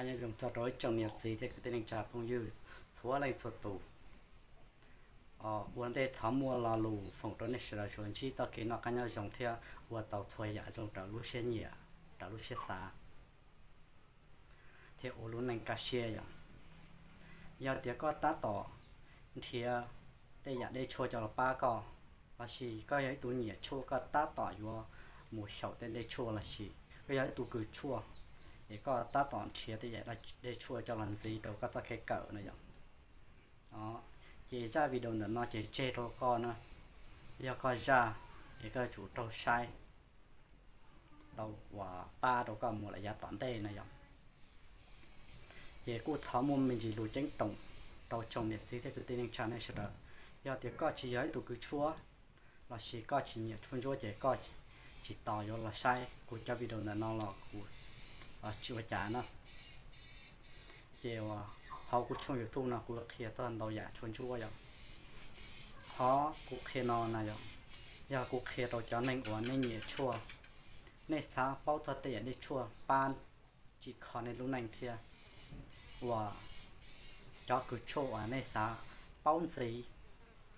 Nyob zoo txog rau ib tsoom niam txiv thiab kwv tij neej tsa phooj ywg txhua leej txhua tus. Ua ntej thov muaj lo lus foom rau nej sawv daws tsuas ntsib txoj kev noj qab nyob zoo thiab ua tau txhua yam zoo raws lub siab nyiam, raws lub siab xav, thiab ua lub neej kaj siab yom. Yog tias koj tab tom nrhiav tej yam dej tshuaj coj los pab koj, lossis koj yog ib tug nyiam tshuaj koj tab tom yuav mus xyaum tej dej tshuaj, lossis koj yog ib tug kws tshuaj, ces koj tab tom nrhiav tej yam dej tshuaj coj los ntxiv rau koj txoj kev kawm no yom. Ces zaj video ntawm no ces tseg rau koj na, yog koj zaj, ces koj yuav tsum raug saib tau uas pab rau koj mus lawm yav tom ntej no yom. Ces kuj thov muaj me ntsis lus ceeb toom rau tsoom niam txiv thiab kwv tij neej tsa nej sawv daws, yog tias koj tsis yog ib tug kws tshuaj, lossis koj tsis nyiam tshuaj ntsuab ces koj tsis tos yuav los saib kuv cov video ntawm no los kuv tsis ua cas na. Ces uas hauv kuv tshooj YouTube no kuv qhia txog ntau yam tshuaj ntsuab yom. Qhov kuv qhia no na yom, yog kuv qhia rau cov neeg uas nej nyiam tshuaj, nej xav paub txog tej yam dej tshuaj pab tsim kho nej lub neej thiab uas cov kws tshuaj uas nej xav paub ntxiv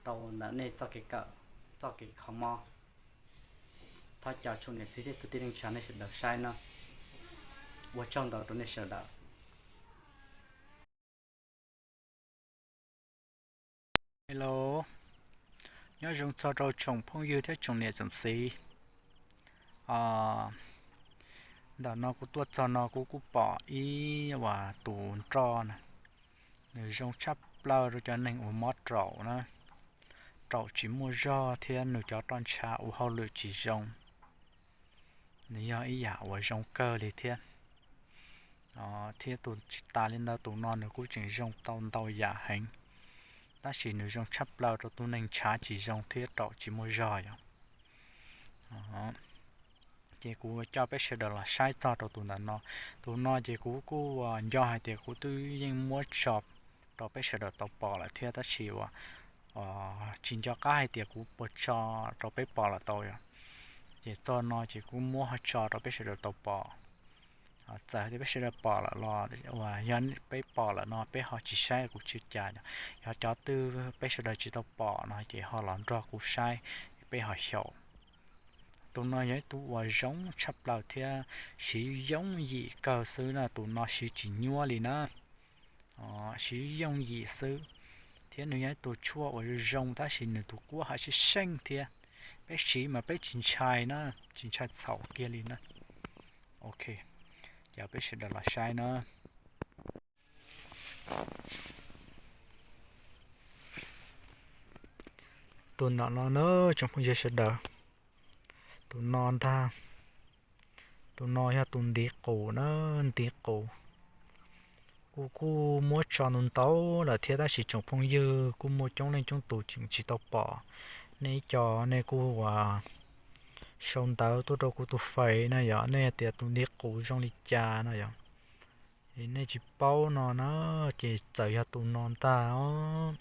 rau ntawm nej txoj kev kawm, txoj kev kho mob. Thov caw tsoom niam txiv thiab kwv tij neej tsa nej sawv daws saib no. Ua tsaug ntau rau nej sawv daws. Hello, nyob zoo txog rau tsoom phooj ywg thiab tsoom niam tsoom txiv. Ntawm no kuv tuaj txog no kuv kuj pom ib uas tus nroj na, nws zoo tshaj plaws rau cov neeg uas mob raum na, raum tsis muaj zog thiab nws cov roj ntsha ua hauj lwm tsis zoo. Nws yog ib yam uas zoo kawg li thiab. Thiab tus tsis tas li ntawd tus no nws kuj tseem zoo tau ntau yam heev, tab sis nws zoo tshaj plaws rau tus neeg ntshav tsis zoo thiab raum tsis muaj zog yom. Ces kuv coj peb sawv daws los saib txog rau tus ntawm no. Tus no ces kuv kuj nco hais tias kuv twb yeej muab tso rau peb sawv daws tau pom lawm thiab, tab sis uas tsis nco qab hais tias kuv puas tso rau peb pom lawm tau yom. Ces txog no ces kuv muab ho tso rau peb sawv daws tau pom. Txawm tias peb sawv daws pom lawm los uas yog peb pom lawm no peb ho tsis saib kuv tsis ua cas, yog cov twg peb sawv daws tsis tau pom no ces ho los nrog kuv saib, peb ho xyaum. Tus no yog ib tug uas zoo tshaj plaws thiab siv yooj yim kawg xwb na, tus no siv tsis nyuaj li na. Siv yooj yim xwb, thiab nws yog ib tug tshuaj uas zoo zoo tab sis nws tus kuab haj seej seej thiab. Peb siv mas peb tsis ntshai na, tsis ntshai txhaum kiag li na. Ok, ces peb sawv daws los saib na. Tus ntawm no na tsoom phooj ywg sawv daws, tus no ntag, tus no yog tus ntiv qus na, ntiv qus. Kuv kuj muab tso ntau ntau lawm thiab tab sis tsoom phooj ywg kuj muaj coob leej coob tus tseem tsis tau pom. Nej ib co nej kuj uas sau ntawv tuaj rau kuv tus fais na yom, nej tias tus ntiv qus zoo li cas no yom. Es nej tsis paub no na, ces txawm yog tus no ntag os.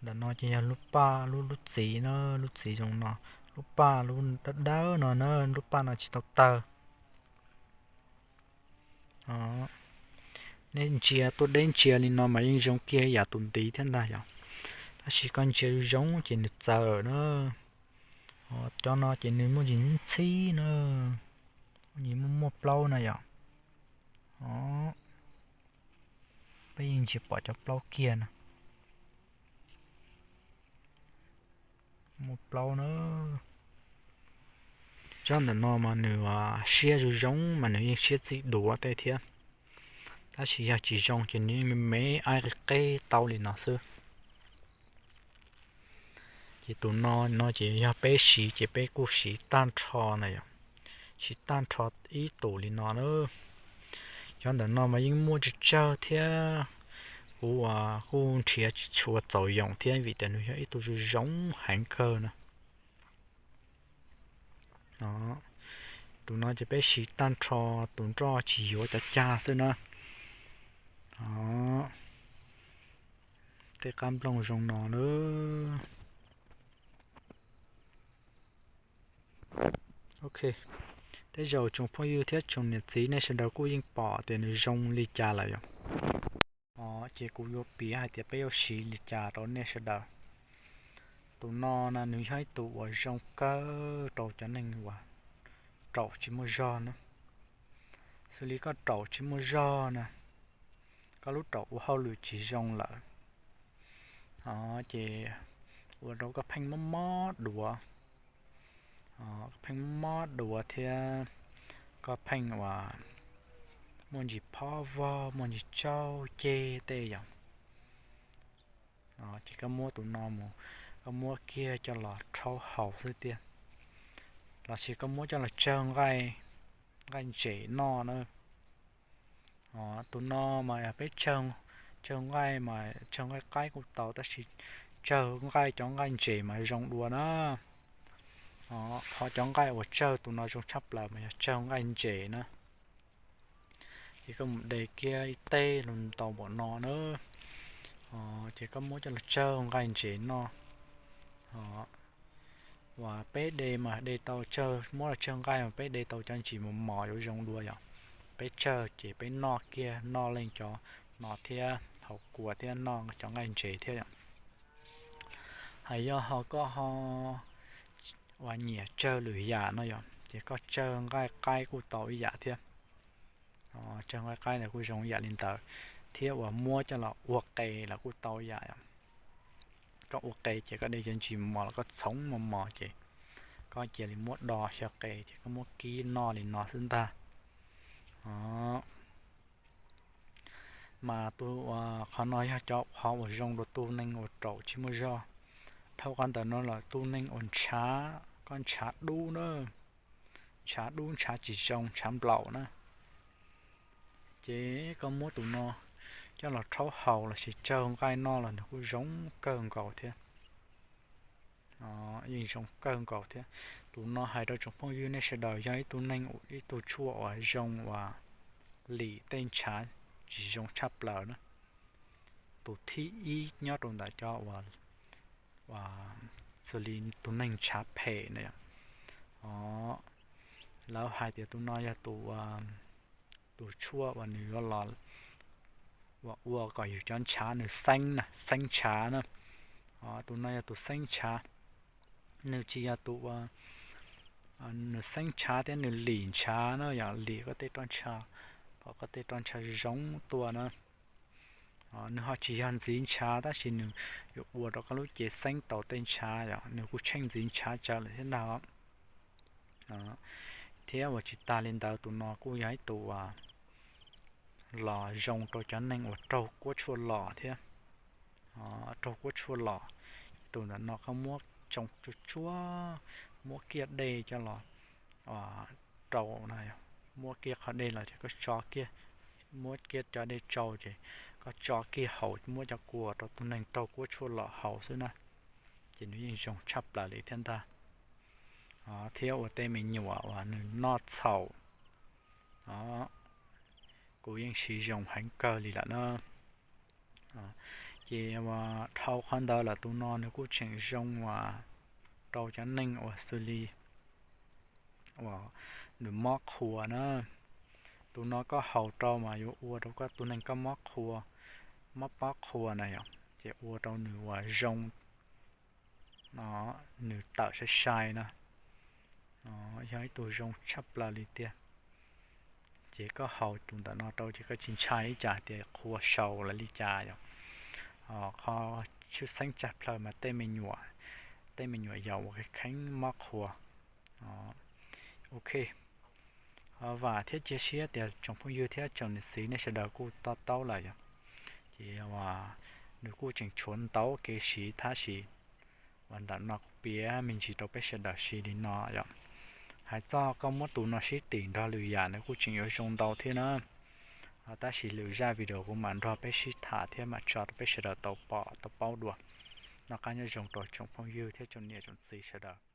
Ntawm no ces yog lub paj lub lub txiv na, lub txiv zoo no, lub paj lub dawb dawb no na, lub paj no tsis tau tawg. Nej ntsia tuaj deb ntsia li no mas yeej zoo kiag yam tus ntiv thiab ntag yom. Tab sis koj ntsia zoo zoo ces nws txawm na. Cov no ces nws muaj ntsis ntxhib na, muaj ntsis muaj muaj plaub na yom. Peb yeej ntsia pom cov plaub kiag na. Muaj plaub na. Tsob ntawm no mas nws siab zoo zoo mas nws yeej siab txij duav tej thiab. Tab sis yog tsis zoo ces nws yeej me me aib qis qeb tau li no xwb. Ces tus no no ces yog peb siv ces peb kuj siv tag nrho na yom, siv tag nrho ib tus li no na. Cov ntawm no mas yeej muaj tsawg tsawg thiab, kuv kuj nrhiav tsis tshua txaus yoos thiab vim tias nws yog ib tug zoo zoo heev kawg na. Tus no ces peb siv tag nrho tus nroj tsis yuav cov cag xwb na. Tej qab nplooj zoo no na. Ok, Tej zaum tsoom phooj ywg thiab tsoom niam txiv nej sawv daws kuj yeej pom tias nws zoo li cas lawm yom. Ces kuv yuav piav hais tias peb yuav siv li cas rau nej sawv daws. Tus no na nws yog ib tug uas zoo kawg rau cov neeg uas raum tsis muaj zog na. Xws li koj raum tsis muaj zog na, koj lub raum ua hauj lwm tsis zoo lawm, ces ua rau koj pheej mob mob duav, koj pheej mob mob duav thiab koj pheej uas muaj ntsis phob vog, muaj ntsis tsaug ceg tej yom. Ces koj muab tus no mus, koj muab kiag coj los rhaub haus xwb tiag, los sis koj muab coj los tsawg nqaij, nqaij ntses noj na. Tus no mas yog peb tsawg, tsawg nqaij mas tsawg nqaij qaib kuj tau, tab sis tsawg nqaij cov nqaij ntses mas zoo dua na. Qhov cov nqaij uas tsawg tus no zoo tshaj plaws mas yog tsawg nqaij ntses na. Ces koj mus de kiag ib teg los tau npaum no na. Ces koj muab coj los tsawg nqaij ntses noj. Uas peb de mas de tau tsawg, muab los tsawg nqaij mas peb de tau cov ntsis mos mos yuav zoo dua yom. Peb tsawg ces peb noj kiag, noj leej cov no thiab, haus kua thiab noj cov nqaij ntses thiab yom. Hais yog ho koj ho uas nyiam tsawg lwm yam no yom, ces koj tsawg nqaij qaib kuj tau ib yam thiab. Tsawg nqaij qaib los kuj zoo ib yam li ntawd, thiab uas muab coj los ua qe los kuj tau ib yam. Koj ua qe ces koj de cov ntsis mos los koj txhoov mos mos ces koj cia li muab do xyaw qe ces koj muab kib noj li no xwb ntag. Mas tus, qhov no yog cov qhov uas zoo rau tus neeg uas raum tsis muaj zog. Dhau qhov ntawm no los tus neeg uas ntshav, koj ntshav dub na, ntshav dub ntshav tsis zoo ntshav nplaum na, ces koj muab tus no coj los rhaub haus los sis tsawg nqaij noj los nws kuj zoo kawg nkaus thiab. Yeej zoo kawg nkaus thiab. Tus no hais rau tsoom phooj ywg nej sawv daws yog ib tug neeg, ib tug tshuaj uas zoo uas lim tej ntshav tsis zoo tshaj plaws na. Tus thib ib nyob rau ntawm cov uas, uas xws li tus neeg ntshav phem na yom. Lawv hais tias tus no yog tus, tus tshuaj uas nws yuav los uas ua kom yus cov ntshav nws xeeb na, xeeb ntshav na. Tus no yog tus xeeb ntshav, nws tsis yog tus uas, nws xeeb ntshav thiab nws lim ntshav na, yog lim koj tej roj ntsha, kom koj tej roj ntsha zoo tuaj na. Nws ho tsis yog ntxiv ntshav tab sis nws yuav ua rau koj lub cev xeeb tau tej ntshav yom, nws kuj tsheej ntxiv ntshav tsawv lawm thiab ntag. Thiab uas tsis tas li ntawd tus no kuj yog ib tus uas los zoo rau cov neeg uas raug kuab tshuaj los thiab. Raug kuab tshuaj los, tus ntawm no koj muab tsoo tsuag tsuag, muab kiag dej coj los rau na, muab kiag qhov dej los ces koj tso kiag, muab kiag cov dej tsau ces koj tso kiag haus, muab cov kua rau tus neeg raug kuab tshuaj los haus xwb na, ces nws yeej zoo tshaj plaws li thiab ntag. Thiab ua tej me nyuam uas nws noj txhaum, kuj yeej siv zoo heev kawg li lawm na. Ces uas dhau qhov ntawd lawm tus no nws kuj tseem zoo uas rau cov neeg uas xws li uas nws mob qhua na. Tus no koj haus rau mas yuav ua rau koj tus neeg koj mob qhua, mob pob qhua na yom, ces ua rau nws uas zoo, nws tawm sai sai na. Yog ib tug zoo tshaj plaws li tiag. Ces koj haus tus ntawm no rau ces koj tsis ntshai ib tsam tias qhua sau lawm li cas yom. Qhov tshwj xeeb tshaj plaws mas tej me nyuam, tej me nyuam yaus uas kheev mob qhua. Ok, vam thiab cia siab tias tsoom phooj ywg thiab tsoom niam txiv nej sawv daws kuj to taub lawm yom. Ces uas nws kuj tseem tshuav ntau kev siv tab sis uas ntawm no kuv piav me ntsis rau peb sawv daws siv li no yom. Hais txog koj muab tus no sib tim nrog lwm yam nws kuj tseem yuav zoo ntau thiab na. Tab sis lwm zaj video kuv mam nrog peb sib tham thiab mam tso rau peb sawv daws tau pom tau paub dua. Noj qab nyob zoo rau tsoom phooj ywg thiab tsoom niam tsoom txiv sawv daws.